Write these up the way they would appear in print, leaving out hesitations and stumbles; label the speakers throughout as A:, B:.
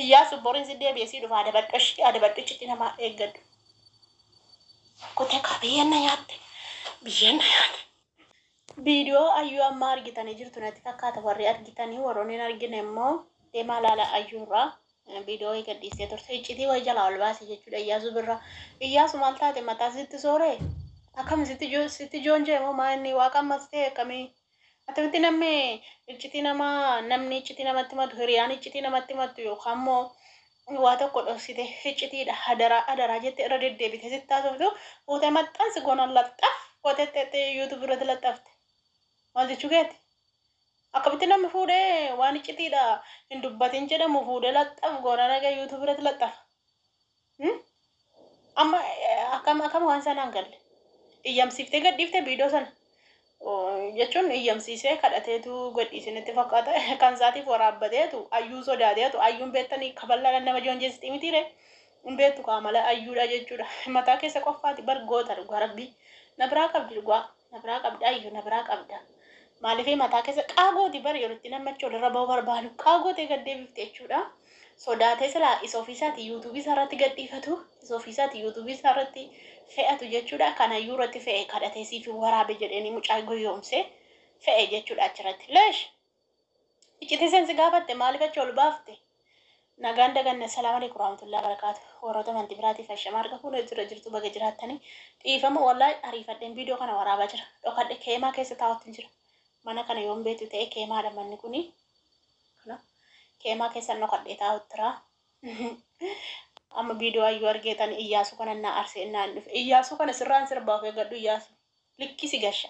A: Iyyaasu boriin si deebi'e si dhufa adabadhu ishii adabadhu iccitii namaa eeggadhu. Kutee kaa biyyeen na nyaatte. Biyyeen na nyaatte. Viidiyoo ayyuu amma argitanii jirtu natti fakkaata warri argitanii warroonni hin argine immoo deemaa laala ayyuurraa viidiyoo wayii gadhiistee turte iccitii wayii jalaa ol baase jechuudha Iyyaasuu birraa. Iyyaasu maal taate mataa sitti sooree? Akkami sitti sitti joonjee moo maa inni waaqa ammas ta'e akkamii? Akkamitti namni iccitii namaa namni iccitii namatti himatu hiriyaan iccitii namatti himattu yookaan immoo waa tokko dhoksite iccitiidha hadaraa hadaraa jette irra deddeebite sitti haasoftu fuutee maxxansi goonaan laxxaf gootetti YouTube irratti laxxafte. Maal jechuu keeti? Akkamitti namni fuudhee waan iccitiidha hin dubbatin jedhamu fuudhee laxxaf goonaan haga YouTube irratti laxxafa? Amma akkam akkam waan sanaan galle. Iyyamsiiftee gadhiifte viidiyoo sana. Jechuun iyyamsiisee kadhateetu gadhiise natti fakkaata. Kan isaatiif waraabbateetu ayyuu sodaateetu ayyuun beektanii kaballaadhaan nama joonjeessiti mitiire. Hin beektu kaa mala ayyuudha jechuudha. Mataa keessa qofaati bar goota dhugaa rabbii. Na biraa qabdi dhugaa. Na biraa qabda ayyuu na biraa qabda. Maaliif mataa keessa qaagooti bar yeroo itti namni achi olirra ba'uu barbaadu qaagotee gad deebifte jechuudha. Sodaatee silaa isa ofiisaati yuutuubii isaa irratti gadhiifatu isa ofiisaati yuutuubii isaa irratti fe'atu jechuudha. Kan ayyuu irratti fe'e kadhatee siif waraabe jedheenii mucaa goyoomsee fe'e jechuudha achirratti. Leesh! Iccitii seensi gaafatte maaliif achi ol baafte? Nagaan daganne assalaamu alaikum warahmatullahi wabarakaatu. Warroota amantii biraatiif ashama harka fuunee jira jirtu baga jiraattanii dhiifama wallaahi ariifadheen viidiyoo kana waraabaa jira. Dhokadhe keemaa keessa taa'utti jira. Mana kana yoon beektu ta'e keemaadha manni kuni. Kana keemaa keessa dhokadhee taa'utti jira. Amma viidiyoo ayyuu argeetan Iyyaasuu kana naa arsee naan dhufe. Iyyaasuu kana sirraan sirbaa of eeggadhu Iyyaasu. Likkii si gasha.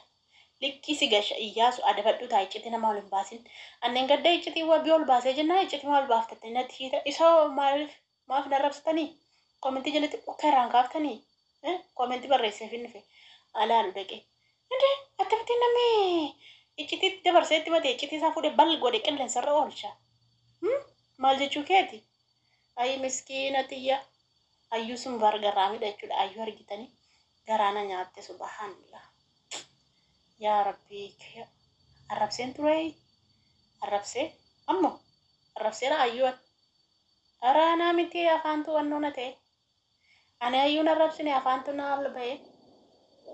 A: Likkii si gasha Iyyaasu adabadhu taa icciti nama ol hin baasin. Annen gadda iccitii wabii ol baasee jennaan icciti maa ol baaftattanii natti hiita. Isa hoo maaliif maaf na arrabsitanii? Komentii jalatti ukka irraan kaaftanii? Komentii barreesseefin dhufe. Alaalu dhaqee. Inde akkamitti namni iccitii dabarsee itti mate iccitii isaa fuudhee bal godhe qilleensarra oolcha. Maal jechuu keeti? Ayi miskiina tiyya. Ayyuu sun bar garraamidha jechuudha. Ayyuu argitanii garaa na nyaatte subhaanallah. Yaa Rabbii kiyya. Arrabseen turee arrabsee ammoo arrabseera ayyuu araanaa miti afaantu wannoo na ta'e. Ani ayyuun arrabsine afaantu na al ba'e.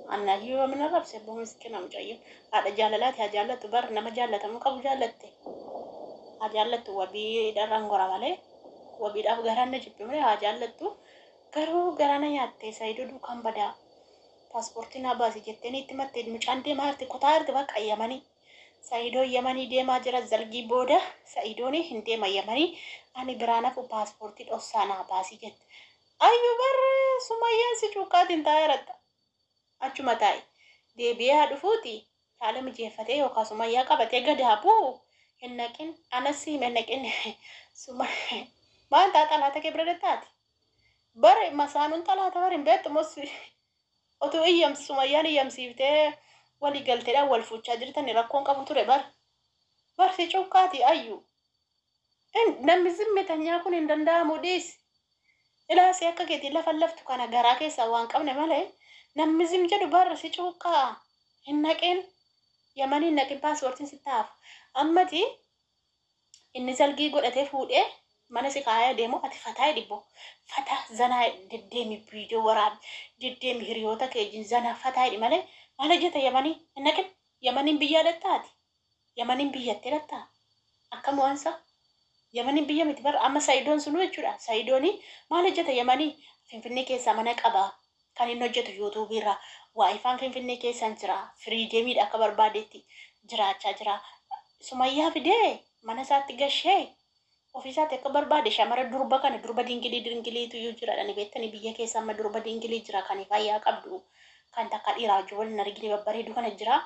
A: Ani ayyuu yoomin arrabse abboo miskiina mucayyoon. Haadha jaalalaati haa jaallattu bar nama jaallatamuu qabu jaallatte. Haa jaallattu wabii dharraan gora malee wabiidhaaf garaan na jibbe malee haa jaallattu. Garuu garaa na nyaatte Saidoo duukaan badaa. Paaspoortii naa baasi jettee itti matte mucaan deemaa jirti kutaa jirti bakka yamanii. Saidoo yamanii deemaa jira zalgii booda Saidoon hin deema yamanii ani biraan hafu paaspoortii dhossaa naa baasi jette. Ayyu bar sumayyaan si cuuqqaatiin taa'ee ratta. Achuma taa'i. Deebi'ee haa dhufuuti haala mijeeffatee yookaan sumayyaa qabatee gadi haa bu'u hin naqin anas si hime hin naqin sumayyaa maal taa xalaata kee bira dattaati. Bar masaanuun xalaata bar hin beektu mos otuu iyyams sumayyaan iyyamsiiftee walii galteedhaan wal fuuchaa jirtani rakkoon qabu ture bar. Bar si cuqqaati ayyu. Namni zimmitanyaa kun hin danda'amu dhiisi. Ilaa si akka keetii lafa laftu kana garaa keessaa waan qabne malee namni zim jedhu bar si cuqqaa hin naqin yamanii hin naqin paaspoortiin sitti hafu. Ammati inni salgii godhatee fuudhee mana si kaayee deemu ati fataa dhibbo fataa zanaa deddeemi viidiyoo waraabi deddeemi hiriyoota kee wajjin zanaa fataa hidhi malee maal hojjeta yamanii hin naqin yamaniin biyyaa dhattaati yamaniin biyyatti dhattaa akkam waansa yamaniin biyya miti bar amma sayidoon sunuu jechuudha sayidooni maal hojjeta yamanii finfinnee keessaa mana qabaa kan inni hojjetu yuutuubii irraa waayifaan finfinnee keessan jira firiideemiidha akka barbaadetti jiraachaa jira sumayyaa fidee mana isaatti gashee ofiisaatti akka barbaade shamara durba kana durba dingilii dingiliitu iyyuu jira dhani beektanii biyya keessa amma durba dingilii jira kan fayyaa qabdu kan takka dhiiraa wajjin wal hin argine babbareedu kana jira.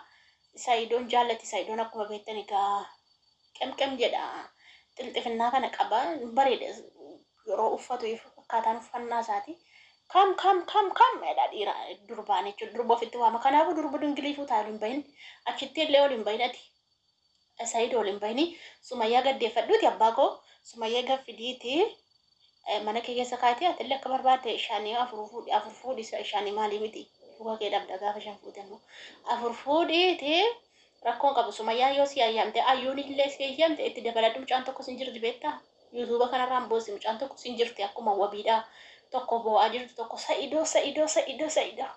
A: Sayidoon jaallatti Sayidoon akkuma beektan egaa qemqem jedha xilxifinnaa kana qaba bareeda yeroo uffatu akkaataan uffannaa isaati. Kam kam kam kam jedha dhiira durbaan jechuudha durba ofitti waama kanaafuu durba dingilii fuutaa ol hin bahin achitti illee ol hin bahin ati. Said ol hin bahini sumayyaa gaddeeffadhuuti abbaa koo sumayyaa gaffidiiti mana kee keessa kaayitee atillee akka barbaadde shanii afur fuudhi afur fuudhi shanii maalii miti dhugaa kee dhabda gaafa shan fuute immoo afur fuudhiiti rakkoon qabu sumayyaa yoo si ayyaamte ayyuun illee si ayyaamte itti dabaladhu mucaan tokko sin jirti beektaa Yuutuuba kanarraan boossi mucaan tokko sin jirti akkuma wabiidhaa tokko boo'aa jirtu tokko Sa'idoo Sa'idoo Sa'idoo Sa'idoo.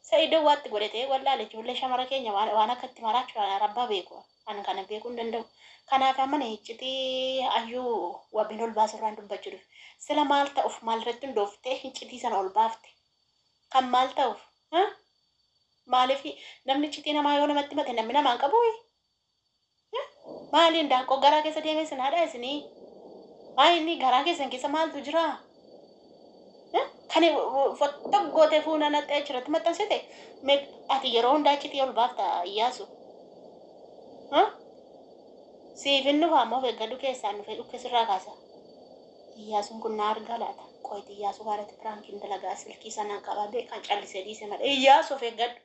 A: Sa'idoo waatti godhatee wallaale ijoollee shamara keenya waan akka itti maraachuudhaan rabbaa beeku. An kana beekuu hin danda'u. Kanaaf amma iccitii ayyuu wabiin ol baasurraan dubbachuu dhufe. Sila maal ta'uuf maal irratti hundooftee iccitii sana ol baafte? Kan maal ta'uuf? Maaliif namni iccitii namaa yoo namatti himate namni namaan qabu? Maaliin daanqoo garaa keessa deemee isin haadha isinii? Maal inni garaa keessan keessa maaltu jira? Kan fottoo gootee fuula naxxee achirratti maxxansite ati yeroo hundaa iccitii ol baafta Iyyaasu. Siif hin dhufa ammoo of eeggadhu keessaan dhufee dhukkee sirraa kaasa. Iyyaasuun kun na argaa laata? Qoyti Iyyaasuu baarratti piraankiin dalagaa silkii sanaan qabaa beekan callisee dhiise malee. Iyyaasu of eeggadhu.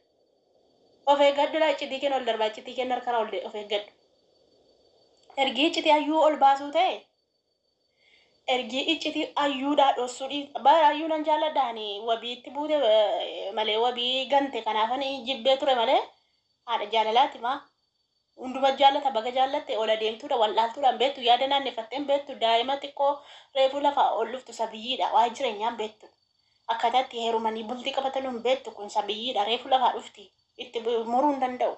A: Of eeggadhu laa iccitii kenna ol darbaa iccitii kenna harkara ol of eeggadhu. Ergii iccitii ayyuu ol baasuu ta'e ergii iccitii ayyuudhaa dhossuu bara ayyuu nan jaalladhaani wabiitti buute malee wabii gante kanaafan jibbee ture malee haadha jaalalaati maa. Hunduma jaallata baga jaallatte ol adeemtuudha wallaaltuudhaan beektu yaada naannefatteen beektu daa'ima xiqqoo reefuu lafaa ol dhuftu sabiyyiidha waa'ee jireenyaan beektu. Akkaataa itti heerumanii bultii qabatan hin beektu kun sabiyyiidha reefuu lafaa dhufti itti muruu hin danda'u.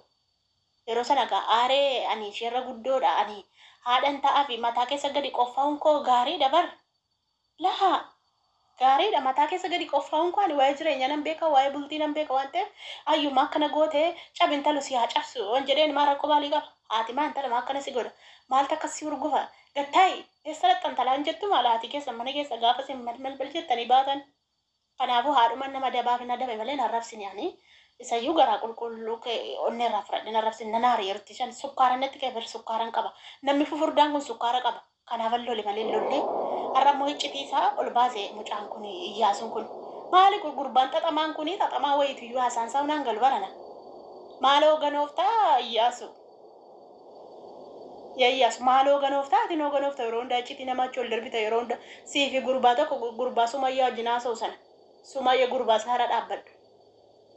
A: Yeroo sana gaa aaree ani isheerra guddoodha ani haadhan ta'aa fi mataa keessa gadi qoffaa'uun koo gaariidha bar. Laha gaariidha mataa keessa gadi qoffaa'uun koo ani waa'ee jireenyaa nan beeka waa'ee bultii nan beeka waan ta'eef ayyuma akkana gootee cabintalu si haa cabsu waan jedheen maa rakkoo maalii qaba haati maa intala maa akkana si godha maaltu akkas si urgufa gattaayi eessa laxxantalaan jettu maal haati keessa mana keessa gaafa isin malmalbal jettanii baatan. Kanaafuu haadhuma nama dabaaf hin adabe malee nan rabsine ani isayyuu garaa qulqulluu onnee irraa fudhadhe nan rabsine nan aare yerootti shan sukkaara natti ka'e bar sukkaaran qaba namni fufurdaan kun sukkaara qaba kanaafan lole malee lollee har'a immoo iccitii isaa ol baase mucaan kun Iyyaasuun kun maali gurbaan xaxamaan kun xaxamaa wayiitu iyyuu haasaan isaa hunaan galu barana maaloo ganooftaa Iyyaasu yaa Iyyaasu maaloo ganooftaa ati noo ganoofta yeroo hundaa iccitii namaa achi ol darbita yeroo hunda sii fi gurbaa tokko gurbaa Sumayyaa wajjin haasa'u sana Sumayya gurbaa saara dhaabbadhu.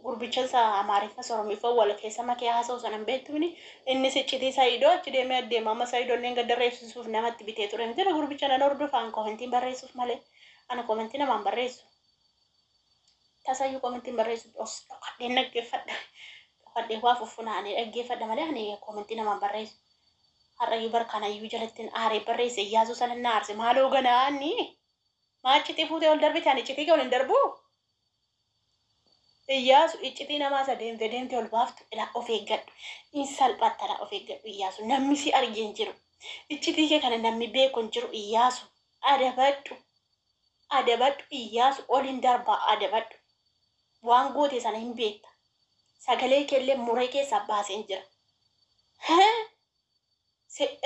A: Gurbicha isa Amaariffa Oromiffa wal keessa makee haasa'u sana hin beektumini innis iccitii Saayidoo achi deemee adeema amma Saayidoo illee gadda reebsisuuf namatti bitee ture miti gurbicha nan hordofaan komentiin barreessuuf malee ana komentii namaan barreessu. Tasayyuu komentiin barreessu dhokadheen dhaggeeffadha. Dhokadhee waa fuffunaanee dhaggeeffadha malee ani komentii namaan barreessu. Har'ayyuu barkaanayyuu jalattiin aaree barreesse Iyyaasuu sana na aarse maaloo ganaa inni maa iccitii fuutee ol darbite ani iccitii kee ol hin darbuu. Iyyaasu iccitii namaa isa deemte deemte ol baaftu ilaa of eeggadhu. In salphatta ilaa of eeggadhu Iyyaasu. Namni si argee hin jiru. Iccitii kee kana namni beeku hin jiru Iyyaasu. Adabadhu. Adabadhu Iyyaasu ol hin darbaa adabadhu. Waan goote sana hin beekta. Sagalee keellee muree keessaa baasee hin jira.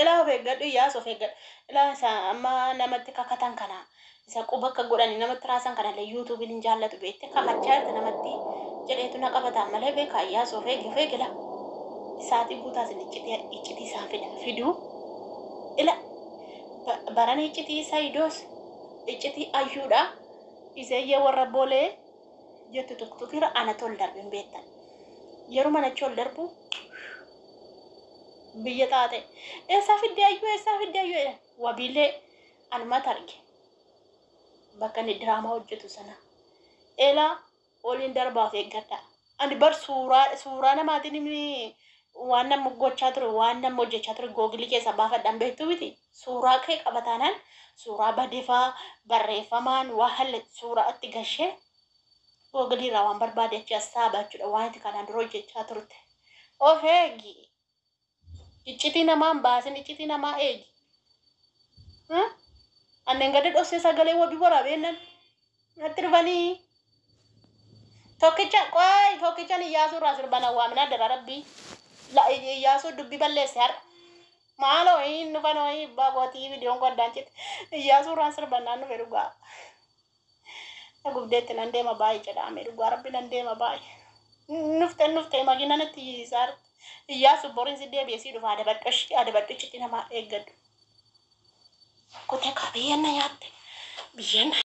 A: Ilaa of eeggadhu Iyyaasu of eeggadhu. Ilaa isa amma namatti kakatan kana isa quba akka godhanii namatti raasan kanallee yuutuubiin hin jaallatu beekte kakachaa jirta namatti jedheetu na qabataan malee beekaa Iyyaasu of eegi of eegi ila. Isaatii guutaas iccitii isaan fida fiduu. Ila barana iccitii Sayidoos iccitii ayyuudha. Iseeyyee warra boolee jettu tuktukira anatu ol darbe hin beektan. Yeroo manichi ol darbu biyya xaaxe. Eessaa fidde ayyuu eessaa fidde ayyuu wabiilee anumatu arge. Bakka inni diraamaa hojjetu sana. Elaa oliin darbaaf eeggadha. Ani bar suuraa namaatiin inni waan nama gochaa ture waan nama hojjechaa ture googilii keessaa baafadhaan beektu miti. Suuraa kee qabataanaan suuraa badifaa barreeffamaan waa halle suuraa itti gashee googilii irraa waan barbaade achi as saaba jechuudha waan itti kanaan dura hojjechaa turte. Of eegi. Iccitii namaa hin baasin iccitii namaa eegi. Anneen gadi dhossee sagalee wabii waraabeennan natti dhufanii. Tokkicha qoy tokkichan Iyyaasuu irraa sirban awwaaminaa dara rabbii. Iyyaasuu dubbii balleesse har'a. Maaloo hin dhufan ho'i baagootii viidiyoon koo addaan cite. Iyyaasuu irraan sirban naan dhufe dhugaa. Gubdeetti nan deema baay'ee jedhame dhugaa rabbi nan deema baay'ee. Nufte nufte makiina natti iyyisaa. Iyyaasuu boriin si deebi'ee si dhufa adabadhu adabadhu iccitii namaa eeggadhu. Kutee kaa biyyeen na nyaatte biyyeen.